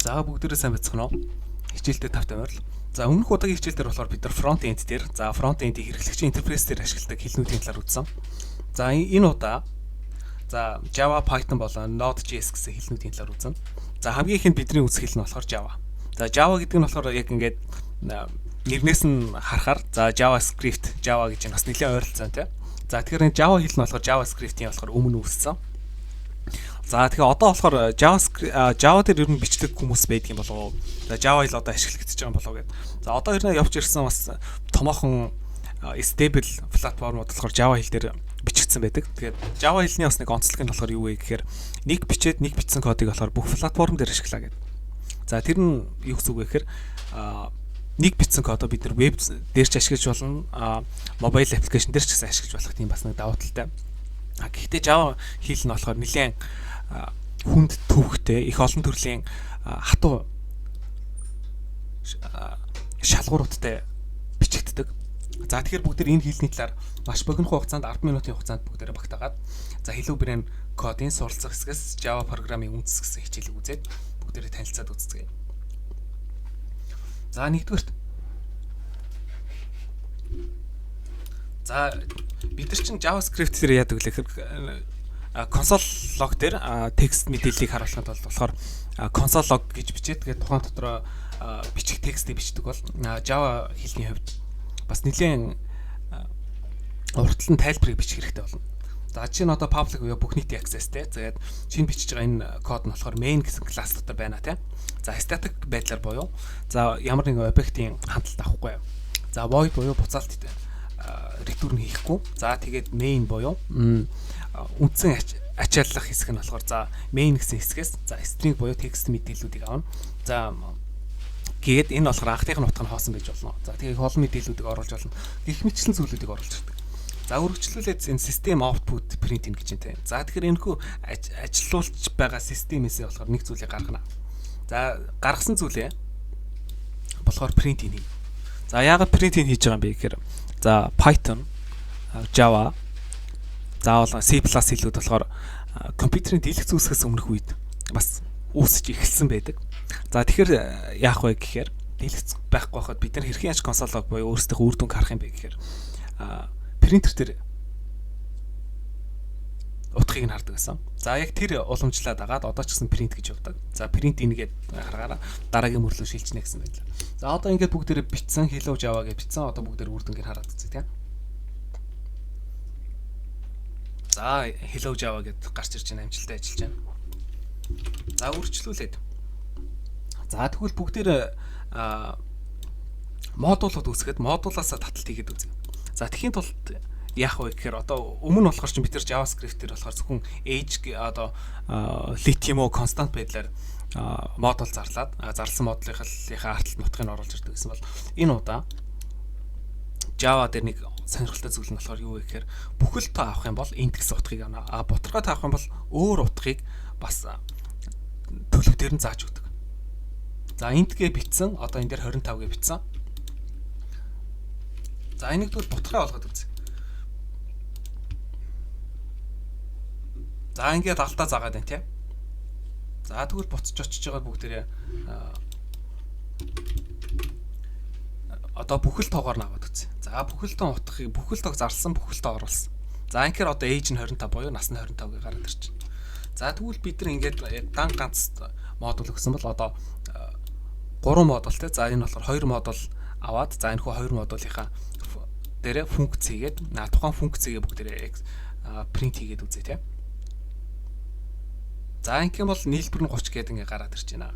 За, бүгдээрээ сайн байцгаана уу? Хичээлдээ тавтай морил. За, өмнөх удаагийн хичээл дээр болохоор бид нар front end дээр, за, front end-ийг хэрэглэгчийн интерфейс дээр ашигладаг хэлнүүдийн талаар үзсэн. За, энэ удаа за Java, Python болон Node.js гэсэн хэлнүүдийн талаар үзнэ. За, хамгийн ихэнд бидний үзэх хэл нь болохоор Java. За, Java гэдэг нь болохоор яг ингээд нэрнээс нь харахаар, за, JavaScript, Java гэж нь бас нэлээд ойролцоо, тийм. За, тэгэхээр энэ Java хэл нь болохоор JavaScript-ийн болохоор өмнө үүссэн. За, тэгэхээр одоо болохоор JavaScript, Java дээр ер нь бичдэг хүмүүс байдаг юм болов уу? За, Java хэл одоо ашиглагдчихж байгаа юм болов уу гэдэг. За, одоо ер нь явж ирсэн бас томоохон stable платформуд болохоор Java хэл дээр бичигдсэн байдаг. Тэгээд Java хэлний бас нэг онцлог нь болохоор юу вэ гэхээр нэг бичээд, нэг бичсэн кодыг болохоор бүх платформ дээр ашиглаа гэдэг. За, тэр нь юу гэсэн үг вэ гэхээр нэг бичсэн кодоо бид нар веб дээр ч ашиглаж болно, mobile application дээр ч гэсэн ашиглаж болох тийм бас нэг давуу талтай. А гэхдээ Java хэл нь болохоор нэлээд хүнд төвхтэй, их олон төрлийн хатуу шалгууруудтай бичигддэг. За, тэгэхээр бүгд энэ хэлний талаар маш богино хугацаанд, 10 минутын хугацаанд бүгдээрээ багтаагаад, за, Hello Brain кодын суралцах хэсгээс Java програмын үндэс гэсэн хичээлийг үзээд бүгдээрээ танилцаад үзцгээе. За, нэгдүгээрт, за, бид нар чинь JavaScript дээр яадаг вэ гэхээр console log дээр текст мэдээллийг харуулахын тулд болохоор console log гэж бичээд, тэгээд тухайн дотроо бичих текстийг бичдэг бол Java хэлний хувьд бас нэлээд уртл нь тайлбарыг бичих хэрэгтэй болно. За, жишээ нь одоо public буюу бүх нийтийн access те. Тэгээд шинэ бичиж байгаа энэ код нь болохоор main гэсэн класс дотор байна те. За, static байдлаар буюу, за, ямар нэгэн объектын хандлт авахгүй. За, void буюу буцаалт return хийхгүй. За, тэгээд main буюу үндсэн ачааллах хэсэг нь болохоор, за, main гэсэн хэсгээс, за, string буюу текст мэдээллүүдийг авна. За, гээд энэ болохоор анхных нь утга нь хоосон байж болно. За, тэгээ их олон мэдээллүүдийг оруулж болно. Гэх мэтчлэн зүйлүүдийг оруулж ирдэг. За, үргэлжлүүлээд энэ system output print гэж юм те. За, тэгэхээр энэхүү ажилуулж байгаа системээсээ болохоор нэг зүйлийг гаргана. За, гаргасан зүйлээ болохоор print хийнэ. За, яагаад print хийж байгаа юм бэ гэхээр, за, Python, Java, заавал C++ хэлүүд болохоор компьютерийн дэлгэц үүсгэхээс өмнөх үед бас үүсэж эхэлсэн байдаг. За, тэгэхээр яах вэ гэхээр дэлгэц байхгүй байхад бид нар хэрхэн яаж console log буюу өөрсдийнхөө үр дүнг харах юм бэ гэхээр принтер дээр утгыг нь хардаг гэсэн. За, яг тэр уламжлаад агаад одоо ч гэсэн print гэж явдаг. За, print ингээд харгаараа дараагийн мөрлөө шилжинэ гэсэн байдлаа. За, одоо ингээд бүгдээрээ бичсэн, hello Java гэж бичсэн. Одоо бүгдээр үр дүнгийг хараад үзье, тийм. За, hello Java гэд гарч ирж байна, амжилттай ажиллаж байна. За, үргэлжлүүлээд. За, тэгвэл бүгдээр модулууд үүсгээд модулаасаа таталт хийгээд үзье. За, тэгэхийн тулд яах вэ гэхээр одоо өмнө болохоор чинь бид нар JavaScript дээр болохоор зөвхөн age, одоо let юм уу constant байдлаар модуль зарлаад, зарласан модулынхаа арталт нутгийг оруулж ирдэг гэсэн бол энэ удаа Java дээр нэг сонирхолтой зүйл нь болохоор юу вэ гэхээр бүхэл тоо авах юм бол int гэсэн утгыг авна. А бутархай тоо авах юм бол өөр утгыг бас төлөв дээр нь зааж өгдөг. За, int гэ бичсэн. Одоо энэ дээр 25 гэ бичсэн. За, энийг тэгвэл бутархай болгоод үзье. За, ингээд алдаа заагаад байна, тийм. За, тэгвэл буцаж очиж байгаа бүгдээрээ одоо бүхэл тоогоор нь аваад үзье. За, бүхэл тоо утгыг, бүхэл тоог зарласан, бүхэл тоо оруулсан. За, инхээр одоо age нь 25 буюу нас нь 25 гээ гараад ирчихнэ. За, тэгвэл бид нар ингээд яг дан ганц модуль өгсөн бол одоо 3 модуль те. За, энэ болохоор 2 модуль аваад, за, энэ хүү 2 модулийнхаа дээрээ функц хийгээд, тухайн функцийгээ бүгдээрээ print хийгээд үзье, те. За, ингэх юм бол нийлбэр нь 30 гээд ингээ гараад ирж байна.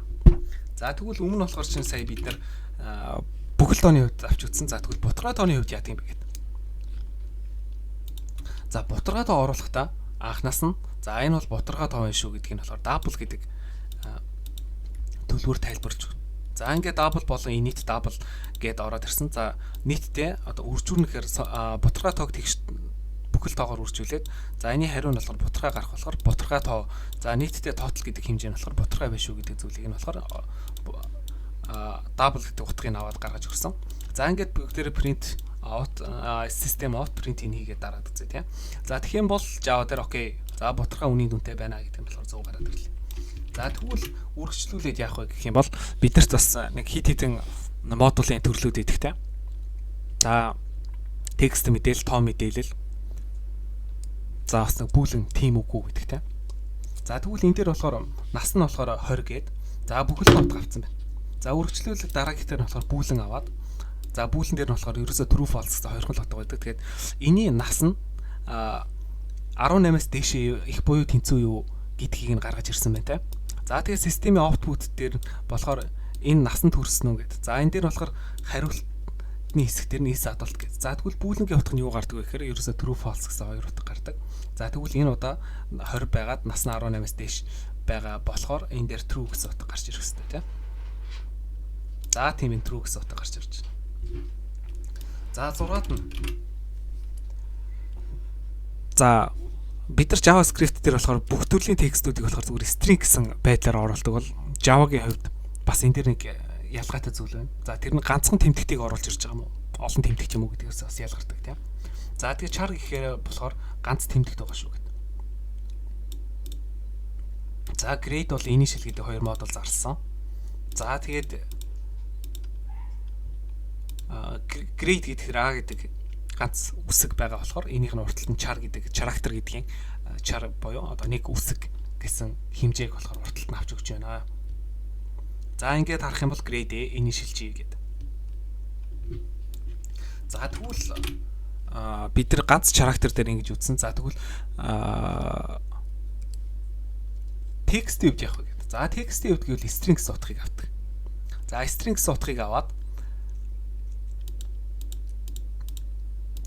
За, тэгвэл өмнө болохоор чинь сая бид нар бүхэл тооны хувьд авч үзсэн. За, тэгвэл бутархай тооны хувьд яадаг юм бэ гэдэг. За, бутархай тоо оруулахдаа анхнаас нь, за, энэ бол бутархай тоо юм шүү гэдгийг нь болохоор double гэдэг төлөвөөр тайлбарлаж өгнө. За, ингээд double болон init double гэд ороод ирсэн. За, нийтдээ одоо үржүүрнэхээр бутархай тоог тэгш бүхэл тоогоор үржүүлээд, за, энэний хариу нь болохоор бутархай гарах болохоор бутархай тоо, за, нийтдээ total гэдэг хэмжээ нь болохоор бутархай биш үү гэдэг зүйлийг нь болохоор double гэдэг утгыг аваад гаргаж өгсөн. За, ингээд бүгдээрээ print out, system out print хийгээд дараад үзье, тийм. За, тэгэх юм бол Java дээр окей. За, бутархай үнийн дүнтэй байна гэдэг нь болохоор 100 гараад ирлээ. За, тэгвэл үргэлжлүүлээд яах вэ гэх юм бол бид нарт бас нэг хэд хэдэн модулийн төрлүүд идэхтэй. За, текст мэдээлэл, тоо мэдээлэл. За, бас нэг boolean тийм үгүй гэдэгтэй. За, тэгвэл энэ дээр болохоор нас нь болохоор 20 гээд, за, бүхэл утга авсан байна. За, үргэлжлүүлэх дараагийнх дээр нь болохоор boolean аваад, за, boolean дээр нь болохоор ерөөсөө true, false гэсэн хоёрхан л утга байдаг. Тэгээд энэний нас нь 18-аас дээшээ их буюу тэнцүү юу гэдгийг нь гаргаж ирсэн байна те. За, тэгээд системийн output дээр болохоор энэ нас нь төрсөн үү гэд. За, энэ дээр болохоор хариултны хэсэг дээр нь is adult гэд. За, тэгвэл boolean гийн утга нь юу гардаг вэ гэхээр ерөөсөө true, false гэсэн хоёр утга гардаг. За, тэгвэл энэ удаа 20 байгаад нас нь 18-аас дээш байгаа болохоор энэ дээр true гэсэн утга гарч ирэх хэрэгтэй тийм. За, тийм, энэ true гэсэн утга гарч ирж байна. За, 6-аад нь. За, бид нар JavaScript дээр болохоор бүх төрлийн текстүүдийг болохоор зүгээр string гэсэн байдлаар оруулдаг бол Java-гийн хувьд бас энэ дээр нэг ялгаатай зүйл байна. За, тэр нь ганцхан тэмдэгтийг оруулж ирж байгаа юм уу? Олон тэмдэгт юм уу гэдгээс бас ялгардаг тийм. За, тэгээ char гэхээр болохоор ганц тэмдэгт байгаа шүү гэдэг. За, grade бол initial гэдэг хоёр модуль зарласан. За, тэгээд grade гэхээр A гэдэг ганц үсэг байгаа болохоор энийх нь урд талд нь char гэдэг, character гэдгийн char буюу одоо нэг үсэг гэсэн хэмжээг болохоор урд талд нь авч өгч байна. За, ингээд харах юм бол grade A initial G гэдэг. За, тэгвэл бид нар ганц character дээр ингэж үзсэн. За, тэгвэл текстийн хувьд явах вэ гэдэг. За, текстийн хувьд гэвэл string гэсэн утгыг авдаг. За, string гэсэн утгыг аваад,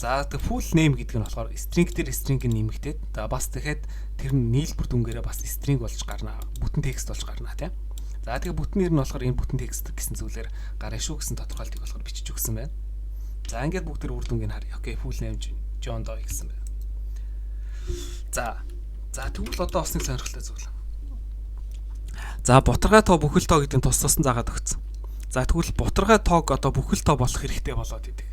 за, тэг full name гэдэг нь болохоор string дээр string нь нэмэгдээд, за, бас тэгэхэд тэр нь нийлбэр дүнгээрээ бас string болж гарна. Бүтэн текст болж гарна тийм. За, тэгээ бүтэн нэр нь болохоор энэ бүтэн текст гэсэн зүйлээр гарна шүү гэсэн тодорхойлтыг болохоор бичиж өгсөн байна. За, ингээд бүгд тэр үр дүнгийг харъя. Okay, full name John Doe гэсэн байна. За, тэгвэл одоо бас нэг сонирхолтой зүйл. За, бутаргай тоо, бүхэл тоо гэдэг нь тус туссан заагаад өгсөн. За, тэгвэл бутаргай тоог одоо бүхэл тоо болох хэрэгтэй болоод идэг.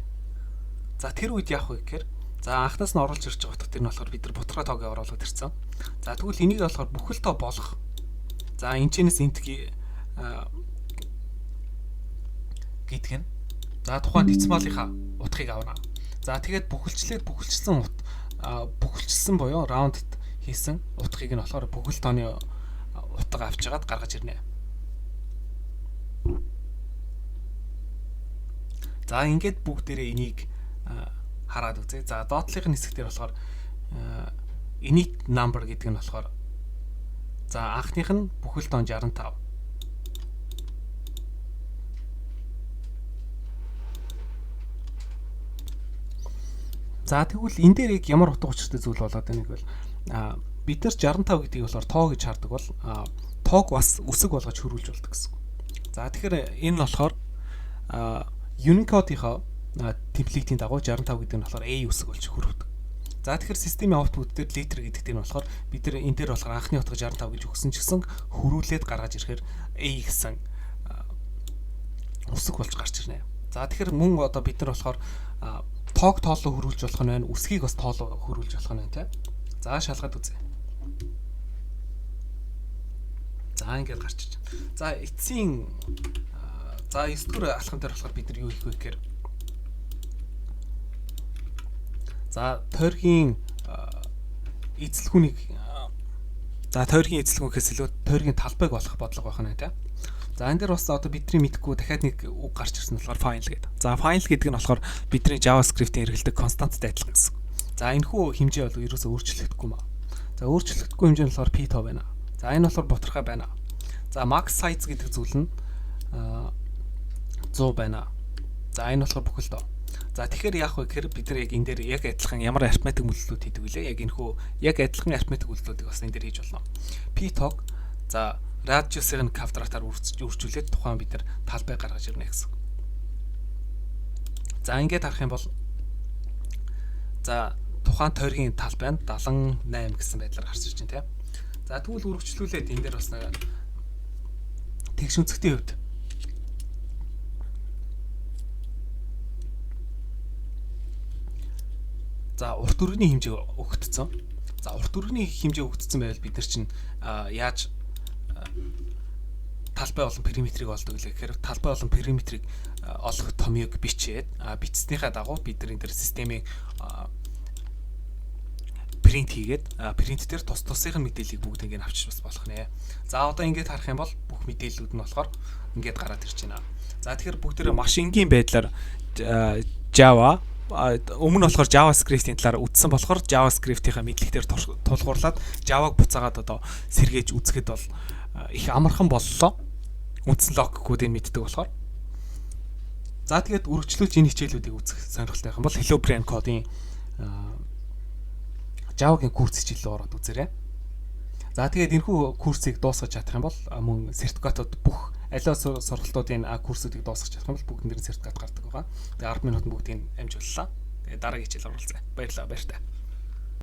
За, тэр үед яах вэ гэхээр, за, анхнаас нь оруулж ирж байгаа утга тэр нь болохоор бид нар бутаргай тоог оруулаад ирсэн. За, тэгвэл энийг болохоор бүхэл тоо болох. За, энэ чэнэс int гэдэг нь, за, тухайн decimal ынхаа утгыг авна. За, тэгээд бүхэлчлээд бүхэлчсэн бүхэлчсэн буюу round хийсэн утгыг нь болохоор бүхэл тооны утга авч хагаад гаргаж ирнэ. За, ингээд бүгдээрээ энийг хараад үзье. За, доотлын хэсэг дээр болохоор init number гэдэг нь болохоор, за, анхных нь бүхэл тоон 65. За, тэгвэл энэ дээр яг ямар утга учиртай зүйл болоод байна гэвэл бид нар 65 гэдгийг болохоор тоо гэж хардаг бол тоог бас үсэг болгож хөрвүүлж болдог гэсэн. За, тэгэхээр энэ нь болохоор Unicode-ийнхоо template ийн дагуу 65 гэдэг нь болохоор A үсэг болж хөрвдөг. За, тэгэхээр системийн output дээр letter гэдэг дээр нь болохоор бид нар энэ дээр болохоор анхны утга 65 гэж өгсөн ч гэсэн хөрвүүлээд гаргаж ирэхээр A гэсэн үсэг болж гарч ирнэ. За, тэгэхээр мөн одоо бид нар болохоор тоог тоолоо хөрвүүлж болох нь байна. Үсгийг бас тоолоо хөрвүүлж болох нь байна тий. За, шалгаад үзье. За, ингээд гарч иж байна. За, эцсийн, за, 9 дугаар алхам дээр болохоор бид нар юу хийх вэ гэхээр, за, тойргийн эзлэхүүнийг, за, тойргийн эзлэхүүнээс илүү тойргийн талбайг олох бодлого байх нь тий. За, энэ дээр бас одоо бидний мэдгүй дахиад нэг үг гарч ирсэн болохоор final гэдэг. За, final гэдэг нь болохоор бидний JavaScript-ийн хэрэглэдэг constant-тай адилхан гэсэн. За, энэ хүү хэмжээ бол ерөөсөө өөрчлөгдөхгүй маа. За, өөрчлөгдөхгүй хэмжээ нь болохоор p5 байна. За, энэ болохоор бутархай байна. За, max size гэдэг зүйл нь 100 байна. За, энэ болохоор бүхэл тоо. За, тэгэхээр яах вэ гэхээр бид нар яг энэ дээр яг адилхан ямар арифметик үйлдэлүүд хийдэг вүлээ? Яг энэ хүү яг адилхан арифметик үйлдэлүүдийг бас энэ дээр хийж болно. P тоог, за, радиусыг нь квадратаар үржүүлээд тухайн бид нар талбай гаргаж ирнэ гэсэн. За, ингээд харах юм бол, за, тухайн тойргийн талбай нь 78 гэсэн байдлаар гарч ирж байна тийм. За, тэгвэл үргэлжлүүлээд энэ дээр бас нэг тэгш өнцгтийн хувьд, за, урт өргөний хэмжээ өгөгдсөн. За, урт өргөний хэмжээ өгөгдсөн байвал бид нар чинь яаж Талбай болон периметрийг олдог лээ гэхээр талбай болон периметрийг олох томьёог бичээд, бичснийхаа дагуу бид нар энэ дээр системийн print хийгээд, print дээр тус тусынх нь мэдээллийг бүгд ингэ авчиж бас болох нэ. За, одоо ингээд харах юм бол бүх мэдээллүүд нь болохоор ингээд гараад ирж байна. За, тэгэхээр бүгдээрээ маш энгийн байдлаар Java, өмнө нь болохоор JavaScript-ийн талаар үзсэн болохоор JavaScript-ийн мэдлэг дээр тулгуурлаад Java-г буцаагаад одоо сэргээж үзэхэд бол их амархан боллоо. Үндсэн логикуудыг мэддэг болохоор. За, тэгээд үргэлжлүүлж энэ хичээлүүдийг үзэх сонирхолтой юм бол Hello Brain Code-ийн Java-гийн курс хичээл рүү ороод үзээрэй. За, тэгээд энэхүү курсыг дуусгаж чадах юм бол мөн сертификатууд, бүх аливаа сургалтуудын курсуудыг дуусгах чадах юм бол бүгдэн дээр сертификат гардаг байгаа. Тэгээд 10 минутанд бүгдийг амжууллаа. Тэгээд дараагийн хичээл оролцъё. Баярлалаа, баяртай.